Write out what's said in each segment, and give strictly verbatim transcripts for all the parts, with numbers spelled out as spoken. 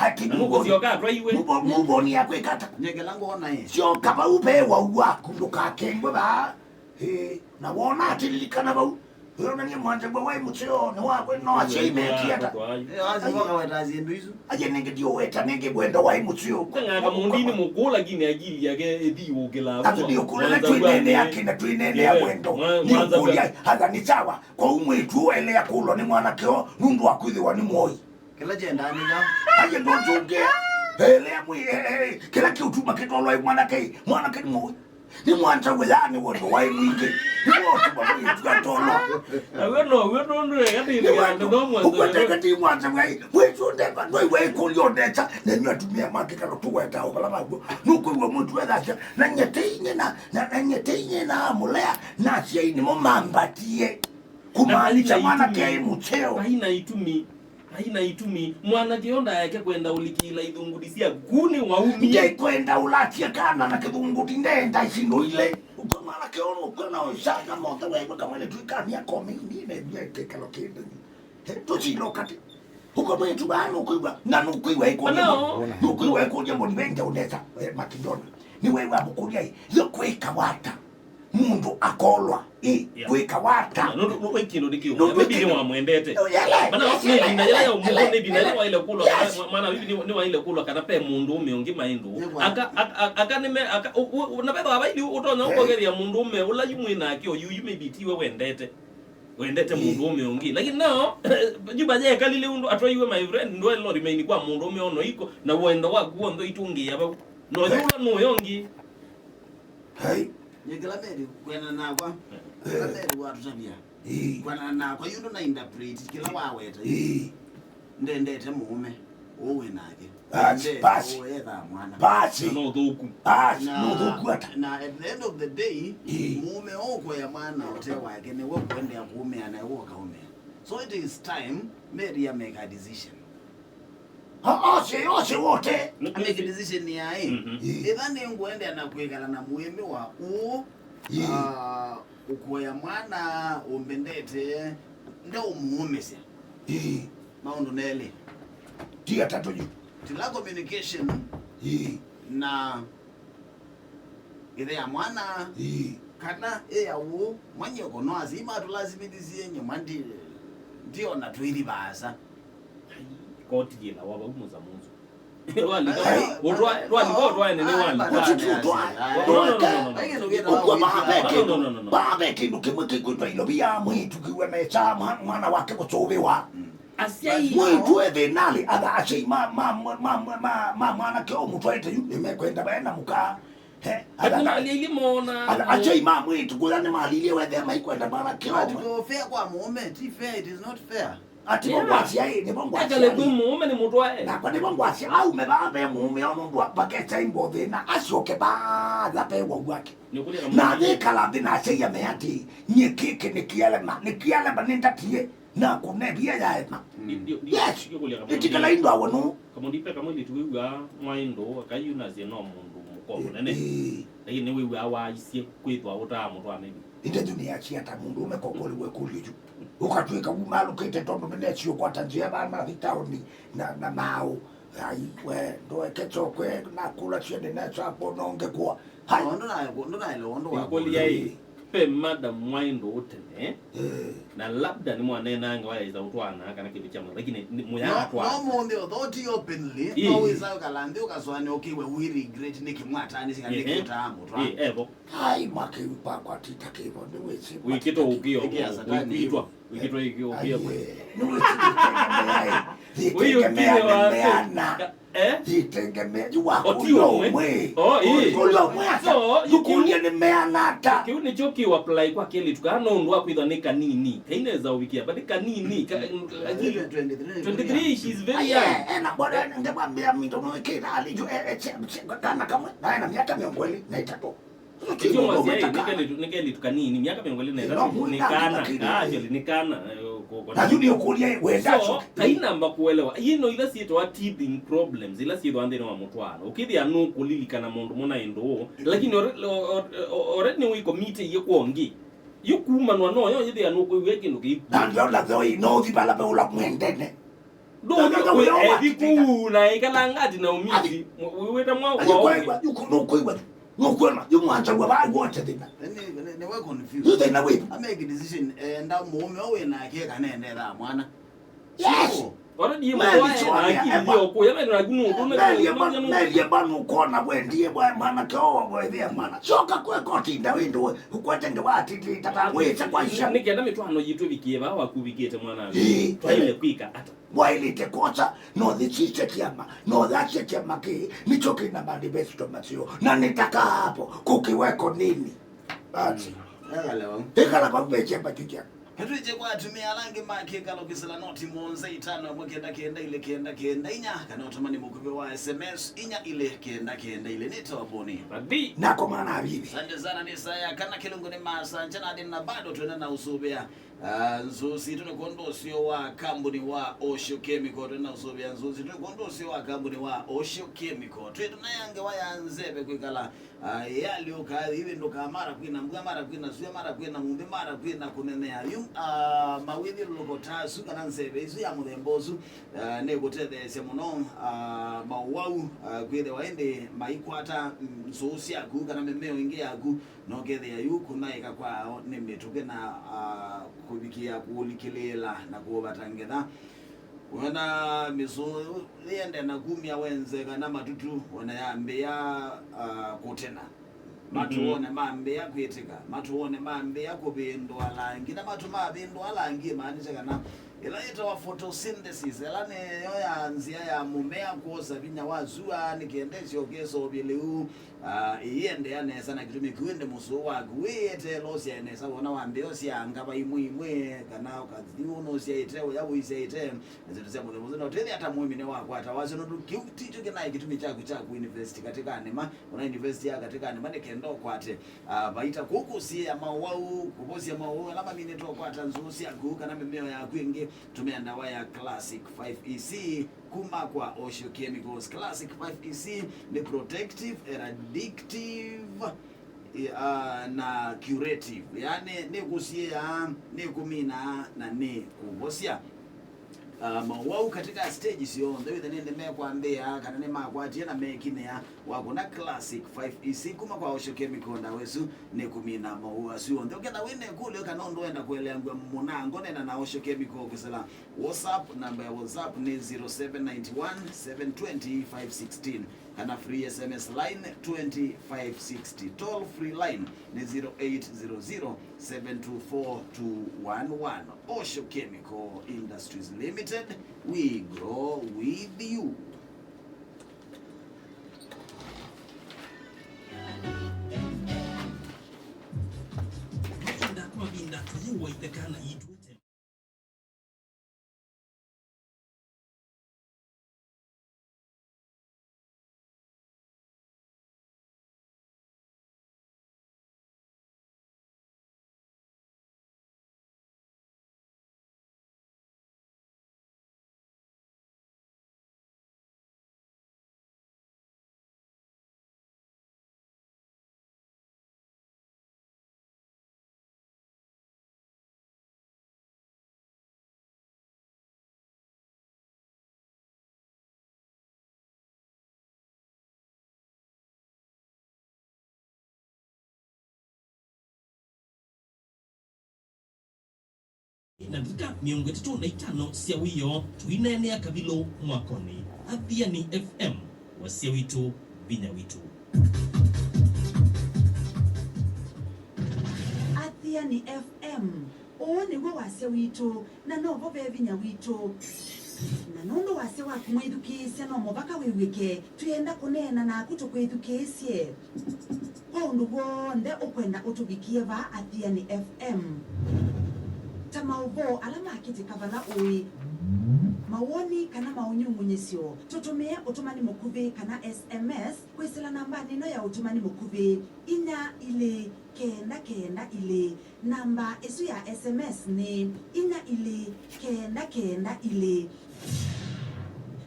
Ati na mũvoni. Nũkũsyoka atwaiwe. Mũvo-, mũvoni ya kwĩka ata? Nyekela ngona ĩ. Syoka vau ve wau waku, ndũkakengwe vaa. Ĩĩ, na wona atĩ lilikana vau. Wĩonanie mwanzagwa waĩ mũseo, nĩ wakwe, no asyai metie ata? Ĩĩ, aci moka weta syĩndũ isu. Aje nĩngĩ ndiũweta nĩngĩ wendo waĩ mũseo. Teng'aka mũndini mũkũũ, lakini akili yake ĩthiũkĩla. Athi ndiũkũla na twĩnenea kĩna twĩnenea wendo. Ndiũkũlya, atha nĩ sawa. Kwa umwĩtu ũelea kũlwa nĩ mwanake o, nũndũ wa kwĩthĩwa nĩ mwoi. Kĩla kyendaa nĩ kya. Aye ndũtũngĩa. Elea mwĩ, eh, eh, kĩla kĩũtuma kĩtolwa ĩ mwanake, mwanake nĩ mũĩ. Nĩ mwanza wĩyanĩ wendo waĩ mwingĩ. Nĩ wotuma mwĩĩtu atolwa. Naw'o now'o nũndũ eka ndĩthĩana no mwanza. Ũkwateka ti mwanza wĩai. Mwĩĩtu ndeka, no iwe ĩkũlyo ndesa. Na nyo atumia makĩkala tũweta o vala maguo. Nũkwĩw'a mwĩĩtu ethasya. Na nyete inyina, na, na nyete inyina amũlea. Na asyai nĩmo mambatie. Kumaanisha mwanake aĩ mũseo. Haina itumi. Haina itumi. Mwanake ũyũ ndaeke kwenda ũlikĩĩla ithunguti syaku. Kũu nĩ waumie. Ndekwenda ũlatia kana na kĩthunguti, ndenda ici ndũile. Ũkwe mwanake ũyũ ũkwe na ũsanga mothe wewe kamwene twĩka myaka mĩnini na ĩtwĩe kĩkalo kĩndũ. He, tũsilo kati. Ũkwe mwĩĩtu baa nũkwĩw'a, na nũkwĩw'a ĩkũlya. Hello. Nũkwĩw'a ĩkũlya mboni venja ũnesa. Eh, Makindona. Nĩ wewe amũkũlya ĩ. Yo kwĩka wata. Mũndũ akolwa, ĩ, yeah, kwĩka wata. Yeah, nũndũ, nũndũ kĩndũ nĩ kĩũmũ. Nũndũ maybe kĩndũ nĩwamwendete. Oh, yele, mana yes, nĩ yele, ĩvinda yele, yĩla ya ũmũthĩ, yele, nĩ ĩvinda yele, yĩla waĩle kũlwa kana, yes, mwa-, mwana, maybe nĩ, nĩwaĩle kũlwa kana pe mũndũ ũme ũngĩ maĩ ndũũ. Nĩwa. Aka, aka, aka, aka nĩme, aka, ũ, ũ, na vethĩwa vaili ũtonya, eh, ũkogeria mũndũ ũme ũla yu mwĩ nake o yu, yu maybe tiwe wendete. Wendete, ĩĩ, mũndũ ũme ũngĩ. Lakini nao, yu vayekalile ũndũ atwaiwe, my friend, ndwaĩle ũremain kwa mũndũ ũme ono iko, na wendo waku w'onthe ũitũngĩĩa vau. Na ũyũ, eh, ũla nũyo ũngĩ. Hai. Nĩ kĩla Mary kwĩanana nakwa. Eh. Kĩla Mary watũtavya. Ĩĩ. Kwĩanana nakwa, yu ndũna interpret kĩla waweta. Ĩĩ. Ndendete mũũme ũũ wĩ nake. Basi, ndendete basi. Ũũ ethaa mwana. Basi. Na no ũthũku. Basi, na, no ũthũku ata? Na at the end of the day, ĩĩ, mũũme ũkũya mwana ũte wake nĩwe ũkũendeea kũũmĩa na nĩwe ũkaũmĩa. So it is time Mary amake a decision. O-, ose, ose wote. Amake decision yaĩ. Mhm. Ĩĩ. Ĩtha nĩngũendeea na kwĩkala na mũĩmĩ wa ũũ, ĩĩ, ah, ũkũya mwana ũmbendete, ndeũmũũmĩsya. Ĩĩ. Maũndũ nelĩ. Ti atatũ yu. Tila communication, ĩĩ, na ĩthe ya mwana, ĩĩ, kana ĩ ya ũũ, mwanyie kũno asyai matũlasimĩthisye nyuma ndi-, ndiona twĩthi vaasa. Koti yĩla wa vau mũsa mũsu. Walika, ai, ũtwa-, twalika, ũtwaene nĩ walika. Ai, ai, ai, ai. No, no, no, no, no. Ũkw'a vaa ve kĩndũ, no, no, no, no, no, vaa ve kĩndũ kĩmwe kĩkwĩtwa ilovi ya mwĩĩtu kĩw'a mesa mwa-, mwana wake kũsũvĩwa. Mm. Asyai. Mwĩĩtu e thĩnalĩ, atha asyai ma, ma, ma mwanake ũmũtwaĩte yu nĩmekwenda vae na mũka. He, atha, lakini na, alyailyĩ mona, atha, asyai ma mwĩĩtu kũya nĩmalilye wethĩa maikwenda mwanake ũmwe. But ti fair kwa mũũme, ti fair, it is not fair. Ati, yeah, nĩvo ngwasya ĩ, nĩvo ngwasya ĩ. Ekale kwĩ mũũme nĩ mũtwae. Nakwa nĩvo ngwasya, aume vaa ve mũũme o nũndũ wa-, vakesa imbo thĩna, asyoke vaa ve wau wake. Nĩkũlya na kamũndũ. Athĩkala nthĩ na asyai ame atĩĩ, nyie kĩkĩ nĩkĩalema, nĩkĩalema nĩndatie, na kũnevia yaema. Ndi-, ndi-, ndi-, yes. Ndiũkũlya kamũndũ. Ĩtikala indwawe nũũ. Kamũndũ pe kamwĩlĩtu wĩw'aa mwaĩ ndũũ, akayu nasye no mũndũ mũko mũnene. Ĩĩ. Lakini nĩwĩw'aa waaisye kwĩthwa ũtaamũtwaa maybe. Ĩndĩ yu nĩyasya ata mũndũũme kokoliwe kũlyo yu? Ũkatw'ĩka wumalũkĩte tondũ nĩnesĩ ũkwata nzĩa vaa nathi taoni na, na maaũ. Ai, we, ndũeke kyokwe nakũlasya nĩnesa kwona ũngĩ kũa. Hai. No, ndũnaelewa, ndũnaelewa ũndũ wa. Nĩkũlya ĩ, pe madam mwaĩ ndũũ tene, eh, na labda nĩmwaneenange wayaĩsa ũtwaana kana kĩndũ kya mwe, lakini nĩ-, mũyaatwaana. No, no mũnthĩ authority openly, ĩ, no wĩsa ũkala nthĩ ũkasũanĩa ũkĩw'a wĩ regret nĩkĩ mwataanĩsye kana nĩkĩ, ehe, ũtaamũtwaa. Ĩ, evo. Ai, makĩu kwakwa tita kĩvo, nĩwĩsĩ. Wĩkĩtwa ũkĩo, wĩkĩa satani wĩkwĩtwa. Wĩkĩtwa ĩkĩ ũkĩa. Aye, nĩwĩsĩ yĩtegemea, ĩ. Ũyũ yĩtegemea ũkĩa wa nemeana. Eh? Yĩtegemea, yu wa kũlya ũmwe. Oh, ĩ. Kũlya ũmwe ata? So, yũkũlya nĩmeana ata? Kĩu nĩkyo kĩ apply kwa kelĩtu kaa no ũndũ wa kwĩthwa nĩ kanini. Kaineza ũvikia, but nĩ kanini. Ka-, lakini twenty-three, twenty-three, she's very young. Aye, ena bora ngemwambia mtu mwekera alicho, eh, eh, che-, che-, kana kamwe, na ena miaka mĩongo ĩlĩ na ĩtatũ. Nĩkyo mwasya, ĩ, nĩ kelĩtu, nĩ kelĩtu kanini, myaka mĩongo ĩlĩ na ĩtatũ, nĩ kana. Ah, actually, nĩ kana, eh, ko-, ko-, na yu nĩũkũlya wenda. So, kainamba kũelewa. Yĩno ila syĩtawa teething problems, ila syĩthwa nthĩnĩ wa mũtwaano. Ũkĩthĩa nũkũlilikana mũndũ mũna ĩndũ ũũ, lakini alre-, o-, o-, o-, already nĩwĩkommitĩie kwa ũngĩ. Yu kumanwa noyo yĩthĩa nũkwĩw'a kĩndũ kĩiku. Na ndio na thoi, no ũthi vala ve ũla mwendene. Ndũthi kwĩ ethi kũu na ĩkalanga ati na ũmisi wĩwĩta mwa. Athi kwaigua, nũkwĩw'a, nũkwona yu mwanzagwa vai wote thĩna. Nĩ- nĩ- nĩwe confused. Yu thĩna wĩva? Amake decision, enda mũũme ũyũ wĩ nake kana endethaa mwana. Yes. Sure. Ora ndiye mwana na akili ndio kuya na kuno. Melie bwana, melie bwana, ũkona we ndiye bwana mwana keo wa bwana mwana. Choka kwe koti nda windu ukwete ngewa atiti tata wĩse kwa isha. Nĩ kenda mĩtwano yitũ vikie va wakuvikĩte mwana. Ĩĩ. Twaile kwika ata? Wailĩte kwosa, no ũthĩsĩsye kĩama, no ũthasye kĩama kĩĩ nĩkyo kĩna manifesto maseo, na nĩtaka hapo kũkiweko nini? Ati. Ekale vau. Ĩkala vau ve kyama kĩu kyaku. Katwĩkye kwa atumĩa ala angĩ ma kĩkalo kĩsila noti mũonza itano ĩmwe kenda kenda ilĩ kenda kenda inya, kana ũtũmani mũkuvĩ wa S M S inya ilĩ kenda kenda ilĩ. Nĩ Toboni. Bathi. Nako mwana avivi. Asante sana, nĩ saa ya kana kĩlungu nĩ masaa nja na thĩna bado twenda na ũsũvĩa. Ah, nzũũ sitũ nĩ kwondũ ũseo wa kambuni wa Osho Chemical. Twĩ na ũsũvĩa nzũũ sitũ nĩ kwondũ ũseo wa kambuni wa Osho Chemical. Twĩ tũnayange waya nzeve kwĩkala, ah, yalyũka, ivĩndũka, mara kwĩna mbua, mara kwĩna sua, mara kwĩna mũmbĩ, mara kwĩna kũnenea. Yu, ah, mawĩthyũlũlũko ta asu kana nzeve isu ya mũthemba ũsu, ah, nĩkũtetheesya mũno, ah, maũwau, ah, kwĩthĩwa ĩndĩ maikwata, mm, nzũũ syaku kana mĩmeo ĩngĩ yaku. Nokethĩa yu kũnaĩka kwao nĩ mĩtũkĩ na, ah, kũvikĩa kũlikĩlĩĩla na kũvata ngetha. Wona mĩsũũ yĩende na kumya wenze kana matutu, wona yambĩĩa, ah, kũtena. Matu wone mambĩĩa kwĩtĩka, matu wone mambĩĩa kũvĩndũa langi, na matu mavĩndũa langi ĩmaanisha kana ĩla yĩtawa photosynthesis, ĩla nĩyo ya nzĩa ya mũmea kwosa vinya wa sua nĩ kenda ĩsyoke ĩseũvye lĩu. Ah, ĩiendeea nesa na kĩtumi kĩu, ĩndĩ mũsũũ waku wĩeteela ũsyae nesa, wona wambĩĩa ũsyaa ngava imwe imwe, kana ũkathi ũnũsyaĩte, ũya ũisyaĩte, na syĩndũ sya mũthemba ũsu, na ũtethĩa ata mũĩmi nĩwakwata wasyo, nũndũ kĩu tikyo kĩnaĩ kĩtumi kyaku kya kũinvest katĩka nĩma. Ũna invest ya katĩka nĩma nĩ kenda ũkwate, ah, vaita. Kũu kũsiĩĩa maũwau, kũvosya maũwau ala maminĩte ũkwata nzũũ syaku kana mĩmeo yaku ĩngĩ, tũmĩa ndawa ya Classic five E C. Kuma kwa Osho Chemicals, Classic five E C nĩ protective, eradicative, i- ah, na curative. Yaani, nĩ kũsiĩĩa, nĩ kũmina, na nĩ kũvosya, ah, maũwau katika stage syonthe, wĩthĩe nĩ mekwambĩĩa kana nĩmakwatie na mekinĩa. Wakũna Classic five E C kuma kwa Osho Chemical, ndawa ĩsu nĩ kũmina maũwau asu onthe. Ũketha wĩ na ĩkũlyo kana ũndũ wenda kũeleangw'a mũnango, neena na Osho Chemical kũsĩla WhatsApp, namba ya WhatsApp nĩ zero seven nine one, seven twenty, five sixteen, kana free S M S line twenty five sixty. Toll free line nĩ zero eight zero zero, seven two four, two one one. Osho Chemical Industries Limited, we grow with you. Mavinda kwa mavinda, tũyĩwa itheka na itũ. Na ndatĩka mĩongo ĩtatũ na itano sya wĩoo, tũineenea kavilũ mwakonĩ. Athiani F M, wasya witũ, vinya witũ. Athiani F M, ũũ nĩw'o wasya witũ, na novo ve vinya witũ. Na nũndũ wasya waku mwĩthukĩĩsya no mũvaka wĩw'ĩke, twĩenda kũneena naku tũkwĩthukĩĩsye. Kwa ũndũ w'onthe ũkwenda ũtũvikĩe vaa Athiani F M, ta maũvoo ala makĩtĩka vala ũĩ, mawoni kana maũnyungunyĩsyo, tũtũmĩe ũtũmani mũkuvĩ kana S M S kwĩsĩla nambanĩ ĩno ya ũtũmani mũkuvĩ, inya ilĩ kenda kenda ilĩ. Namba ĩsu ya S M S nĩ inya ilĩ kenda kenda ilĩ.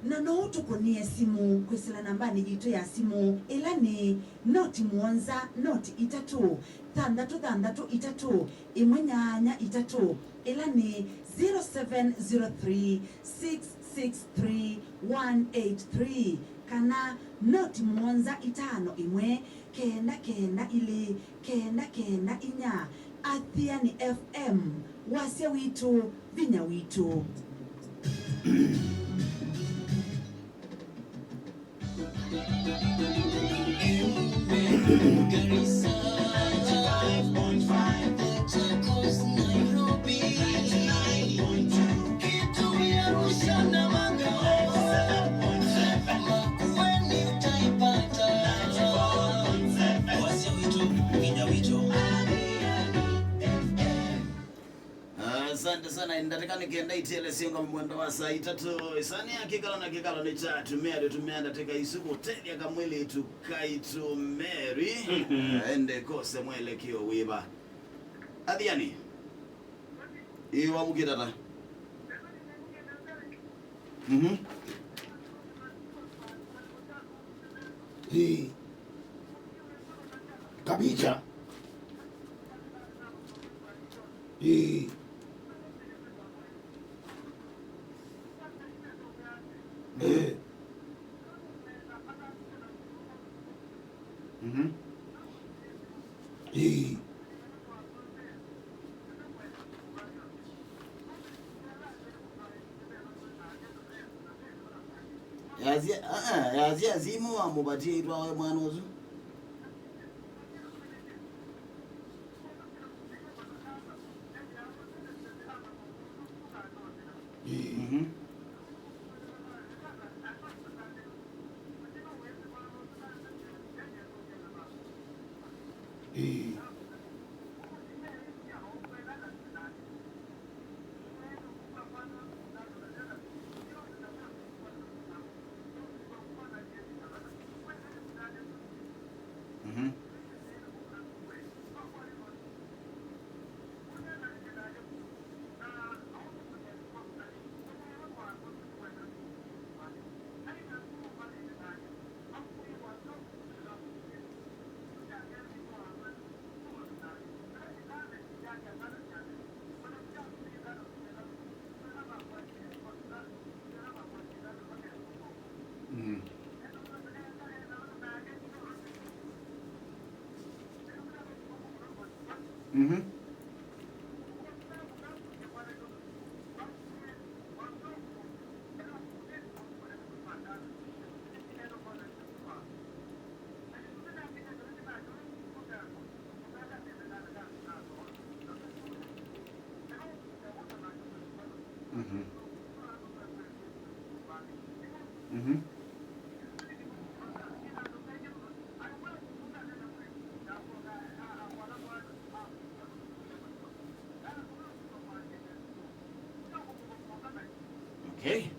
Na no ũtũkũnĩe simũ kwĩsĩla nambanĩ yitũ ya simũ, ĩla nĩ noti mũonza, noti itatũ, thanthatũ thanthatũ itatũ, ĩmwe nyanya itatũ, ĩla nĩ zero seven zero three six six three one eight three kana noti mũonza itano ĩmwe kenda kenda ilĩ kenda kenda inya. Athiani F M, wasya witũ, vinya witũ. Asante sana. Ndatĩka nĩ kenda itiele syonga mwendo wa saa itatũ. Ĩsani ya kĩkalo na kĩkalo nĩ kya atumĩa, tũtũmĩa ndatĩka isu kũtethya kamwĩlĩtu kaitũ Mary. Aende kose mwelekeo wĩva. Athiani. Ĩĩ, wamũkĩta ta? Mhm. Ĩĩ. Kabicha. Ĩĩ. Ĩĩ. Mhm. Ĩĩ. Yasya, aa, yasya simũ wamũvatie itwawe mwana ũsu. Ĩĩ. Mhm. Ĩĩ. Mhm. Mm. Mhm. Mhm. Mhm. Okay.